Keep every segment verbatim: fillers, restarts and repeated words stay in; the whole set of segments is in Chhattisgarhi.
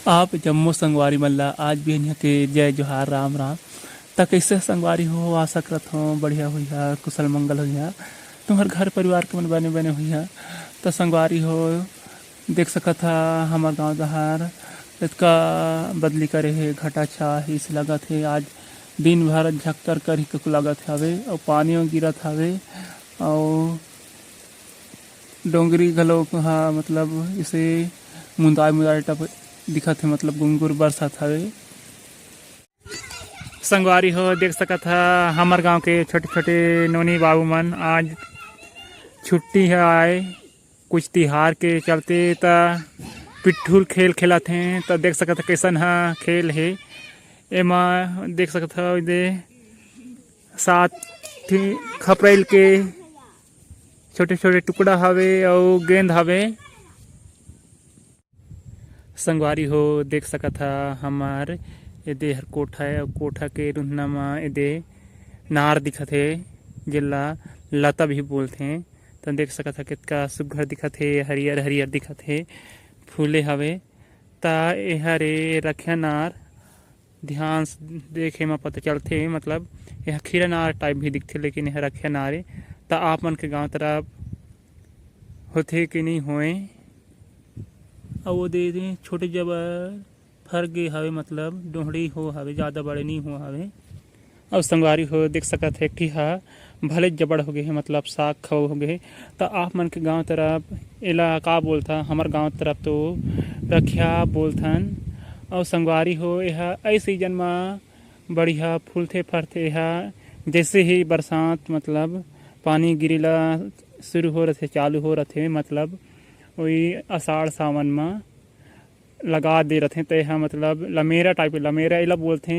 आप जम्मो संगवारी मन ला आज बिहनिया के जय जोहार, राम राम। त कइसे संगवारी हो? आशा करत हव बढ़िया होइहा, कुशल मंगल होइहा, तुम्हर घर परिवार के मन बने बने होइहा। त संगवारी हो, देख सकत हा हमर गांव डहार एतका बदली करे हे, घटा छा हे, अइसे लगत हे आज दिन भर झक्कर करही ककु लगत हवे, अउ पानी गिरत हवे, अउ डोंगरी घलो ह मतलब इसे मुंदाय मुंदाय टप दिखत हे, मतलब गुंगुर बरसत हवे। संगवारी हो, देख सकत ह हमर गांव के छोटे छोटे नोनी बाबू मन आज छुट्टी ह आए, कुछ तिहार के चलते त पिट्ठुल खेल खेलत हे। त देख सकत ह कइसन ह खेल हे। एमा देख सकत ह एदे सात ठी खपरैल के छोटे छोटे टुकड़ा हवे अउ गेंद हवे। संगवारी हो, देख सकत ह हमर एदे हर कोठा हे अउ कोठा के रुन्हना म एदे नार दिखत हे, जेला लता भी बोलथे। त देख सकत ह कतका सुग्घर दिखत हे, हरियर हरियर दिखत हे, फूले हवे। त एहर ए रखिया नार, ध्यान से देखे म पता चलथे, मतलब एह खीरा नार टाइप भी दिखथे, लेकिन एह रखिया नार ए। त आप मन के गांव तरफ होथे कि नइ होए? अउ ओ दे दे छोटे जबर फर गे हवे, मतलब डोहड़ी हो हवे, जादा बड़े नइ हो हवे। अउ संगवारी हो, देख सकत हे, एक ठी ह भले जबड़ हो गे हे, मतलब साग खव हो गे हे। त आप मन के गांव तरफ एला का बोलथा? हमर गांव तरफ तो रखिया बोलथन। अउ संगवारी हो, एहा ए सीजन म बढ़िया फूलथे फरथे। एहा जैसे ही बरसात, मतलब पानी गिरेला शुरू हो रथे, चालू हो रथे, मतलब वही आषाढ़ सावन म लगा दे रथे, त एहा मतलब लमेरा टाइप, लमेरा एला बोलथे,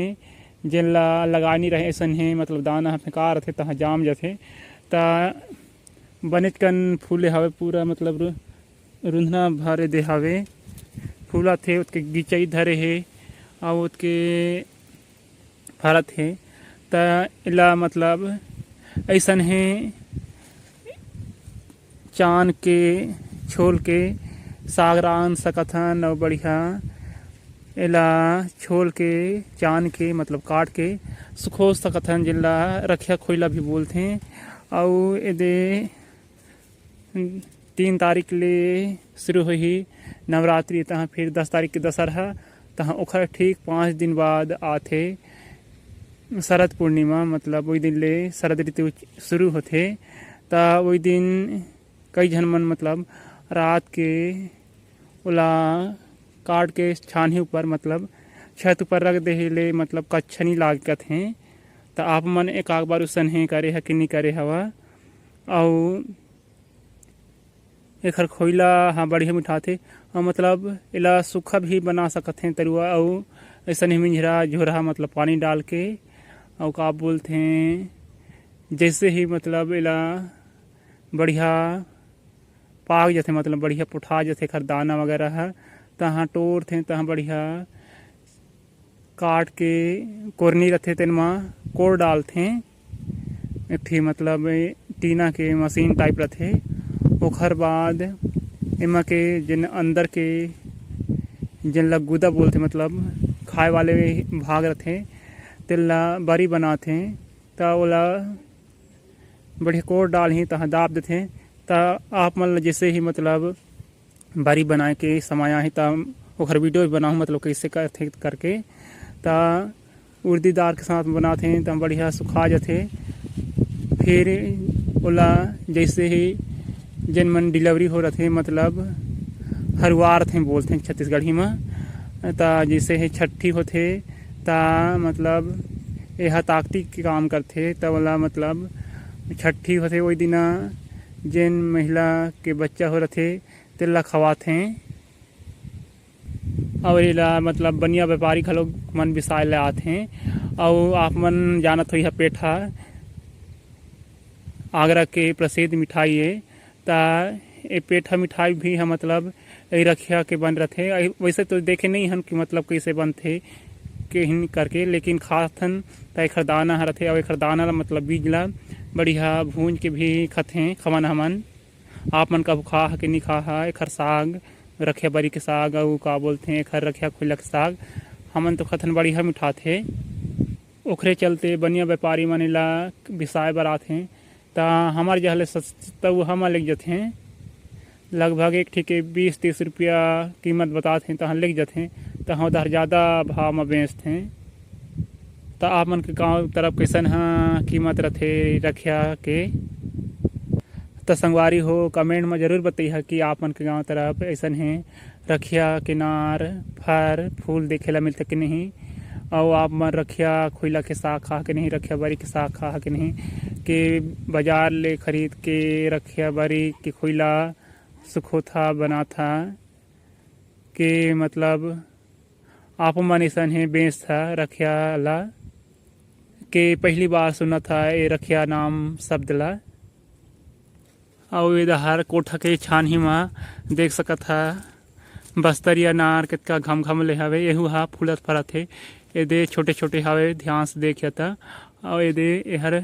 जेन ला लगा नी रहे, अइसन हे, मतलब दाना ह फेंका रथे, तहाँ जाम जथे, त बनेच कन फूले हवे, पूरा मतलब रु-, रुंधना भरे दे हवे, फूलत हे, ओतके गिचई धरे हे, अउ ओतके फरत हे, त एला मतलब अइसन हे, चान के छोल के साग रांध सकत हन, अउ बढ़िया एला छोल के, चान के, मतलब काट के सुखो सकत हन, जेला रखिया खोइला भी बोलथे। अउ एदे तीन तारीख ले शुरू होही नवरात्रि, तहाँ फिर दस तारीख के दशहरा, तहाँ ओखर ठीक पाँच दिन बाद आथे शरद पूर्णिमा, मतलब वही दिन ले शरद ऋतु शुरू होथे। त वही दिन कई झन मन मतलब रात के ओला काट के छानही ऊपर, मतलब छत ऊपर रख देहे ले, मतलब कच्छा नी लागत हे। त आप मन एक आध बार उसने करे ह कि नी करे हवा? अउ एखर खोइला ह बढ़िया मिठाथे। अउ मतलब एला सूखा भी बना सकत हे तरुआ, अउ अइसन ही मिंझरा झोरहा, मतलब पानी डाल के, अउ का बोलथे, जैसे ही मतलब एला बढ़िया पाक जथे, मतलब बढ़िया पोठा जथे एखर दाना वगैरह ह, तहाँ टोरथे, तहाँ बढ़िया काट के कोरनी रथे, तेन म कोर डालथे। एक ठी मतलब टीना के मशीन टाइप रथे, ओखर बाद एमा के जेन अंदर के जेन ला गुदा बोलथे, मतलब खाए वाले भाग रथे, तेन ला बरी बनाथे। त ओला बढ़िया कोर डालही, तहाँ दाब देथे। त आप मन ल जैसे ही मतलब बरी बनाए के समय आही, त ओखर वीडियो भी बनाहूँ, मतलब कइसे करथे करके। त उर्दी दार के साथ बनाथे, त बढ़िया सुखा जथे। फिर ओला जैसे ही जेन मन डिलीवरी हो रथे, मतलब हरुआरथे बोलथे छत्तीसगढ़ी म, त जैसे ही छट्ठी होथे, त मतलब एहा ताकती के काम करथे, त ओला मतलब छट्ठी होथे, ओई दिना जेन महिला के बच्चा हो रथे, तेला खवाथे। अउ एला मतलब बनिया व्यापारी घलो मन बिसाए ला आथे। अउ आप मन जानत हो, एहा पेठा आगरा के प्रसिद्ध मिठाई ए, त ए पेठा मिठाई भी ह मतलब ए रखिया के बन रथे। ए, वैसे तो देखे नहीं हन कि मतलब कैसे बनथे, केहिन करके, लेकिन खाथन त एखर दाना ह रथे, अउ एखर दाना ला मतलब बीज ला बढ़िया भूंज के भी खथे, खवन हमन। आप मन कभू खा ह कि नहीं खा ह एखर साग, रखिया बरी के साग, अउ का बोलथे एखर रखिया खुइला के साग, हमन तो खाथन बढ़िया मिठाथे। ओखरे चलते बनिया व्यापारी मन एला बिसाए बर आथे, त हमर जहाँ ले सस्ता उहाँ म लेग जथे। लगभग एक ठी के बीस तीस रुपया कीमत बताथे, तहाँ लेग जथे, तहाँ उधार जादा भाव म बेचथे। त आप मन के गांव तरफ कइसन ह कीमत रथे रखिया के? त संगवारी हो, comment म जरूर बतइहा कि आप मन के गांव तरफ अइसन हे रखिया के नार, फर, फूल देखे ला मिलथे कि नहीं, अउ आप मन रखिया खुइला के साग खा के नहीं, रखिया बरी के साग खा के नहीं, के बाजार ले खरीद के रखिया बरी के खुइला सुखोथा बनाथा, के मतलब आप मन अइसन हे बेचथा रखिया ला, के पहली बार सुनत हा ए रखिया नाम शब्द ला। अउ ए डहर कोठा के छानही म देख सकत हा बस्तरिया नार कतका घमघम ले हवे, एहू हा फूलत फरत हे। एदे छोटे छोटे हवे, ध्यान से देखिया त। अउ एदे एहर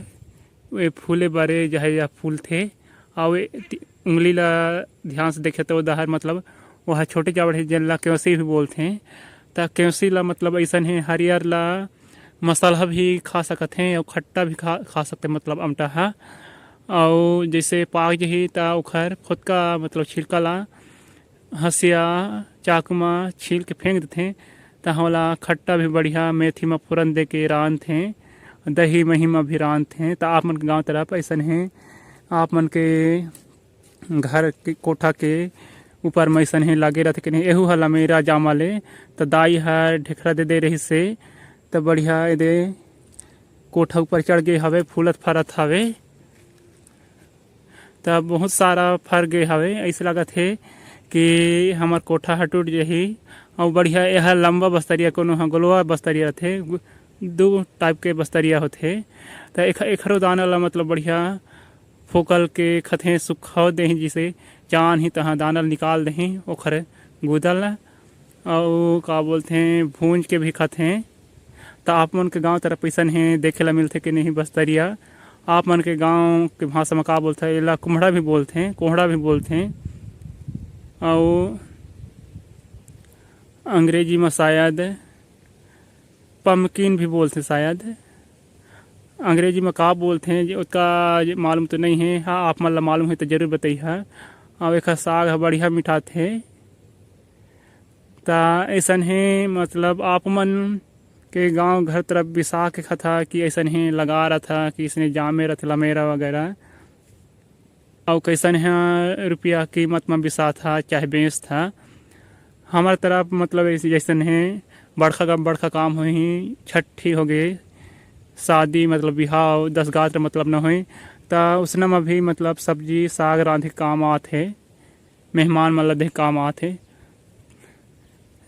ए फूले बरे जहे या फूलथे। अउ ए ति-, उंगली ला ध्यान से देखे तो ओ डहर मतलब ओहा छोटे जावड़ हे, जेन ला केवसी भी बोलथे। त केवसी ला मतलब अइसन हे, हरियर ला मसाला भी खा सकत हे अउ खट्टा भी खा, खा सकते, मतलब अमटा हा। अउ जैसे पाक जही त ओखर फोतका मतलब छिलका ला हंसिया चाकू म छील के फेंक देथे, त हमला खट्टा भी बढ़िया मेथी म फोरन दे के रांधथे, दही मही म भी रांधथे। त आप मन के गांव तरफ अइसन हे, आप मन के घर के कोठा के ऊपर म अइसन हे लागे रथे कि नहीं, एहू ह लमेरा जामा ले। त दाई ह ढेखरा दे दे रहिस हे, त बढ़िया एदे कोठा ऊपर चढ़ गे हवे, फूलत फरत हवे। त बहुत सारा फर गे हवे, अइसे लागत हे कि हमर कोठा ह टूट जही। अउ बढ़िया एहा लंबा बस्तरिया, कोनो ह गोलवा बस्तरिया रथे, दू टाइप के बस्तरिया होथे। त एख-, एखरो दाना ला मतलब बढ़िया फोकल के खथे, सुखा देही, जिसे चान ही तहाँ दाना ल निकाल देही ओखर गुदा ला। अउ का बोलथे, भूंज के भी खथे। त आप मन के गांव तरफ अइसन हे, देखे ला मिलथे कि नहीं बस्तरिया? आप मन के गांव के भाषा म का बोलथे? एला कुम्हड़ा भी बोलथे, कोहड़ा भी बोलथे। अउ अंग्रेजी म शायद पम्पकिन भी बोलथे शायद। अंग्रेजी म का बोलथे, जे ओतका जे मालूम तो नहीं हे। हाँ, आप मन ला मालूम हे तो जरूर बतइहा। अउ एखर साग ह बढ़िया मिठाथे। त अइसन हे, मतलब, आप मन के गांव घर तरफ बिसा के खथा कि अइसन हे, लगा रथा कि अइसने जामे रथे लमेरा वगैरह। अउ कइसन ह रुपया कीमत म बिसाथा चाहे बेचथा। हमर तरफ, मतलब, अइसे जइसन हे, बड़खा का बड़खा काम होही, छट्ठी होगे, शादी, मतलब, बिहाव, दस गात्र, मतलब, न होही, त उसना म भी, मतलब, सब्जी साग रांधे के काम आथे, मेहमान मन ल दे काम आथे।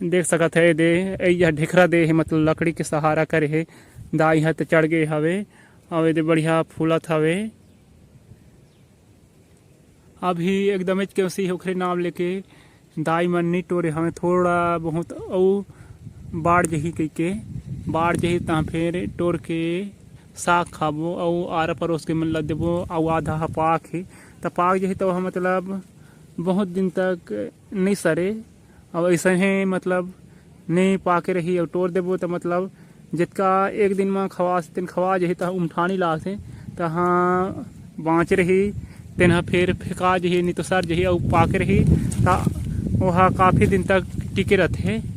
देख सकत हे, दे, ए, यह ढेखरा दे हे, मतलब, लकड़ी के सहारा करे हे। दाई ह त चढ़ गे हवे, अउ एदे बढ़िया फूलत हवे। अभी एकदमेच केवसी हे, ओखरे नाम लेके दाई मन नी टोरे हवे, थोड़ा बहुत अउ बाढ़ जही कहिके, बाढ़ जही तहाँ फेर टोर के साग खाबो अउ आरा परोस के मन ल देबो, अउ आधा ह पाक हे। त पाक जही त ओह, मतलब, बहुत दिन तक नहीं सरे। अउ अइसन हे, मतलब, नहीं पाके रही अउ टोर देबो त, मतलब, जितका एक दिन म खवा, तेन खवा जही, त उमठानी लागथे, तहाँ बाँच रही, तेन ह फेर फेंका जही, नहीं तो सर जही, अउ पाके रही, त ओहा काफी दिन तक टिके रथे।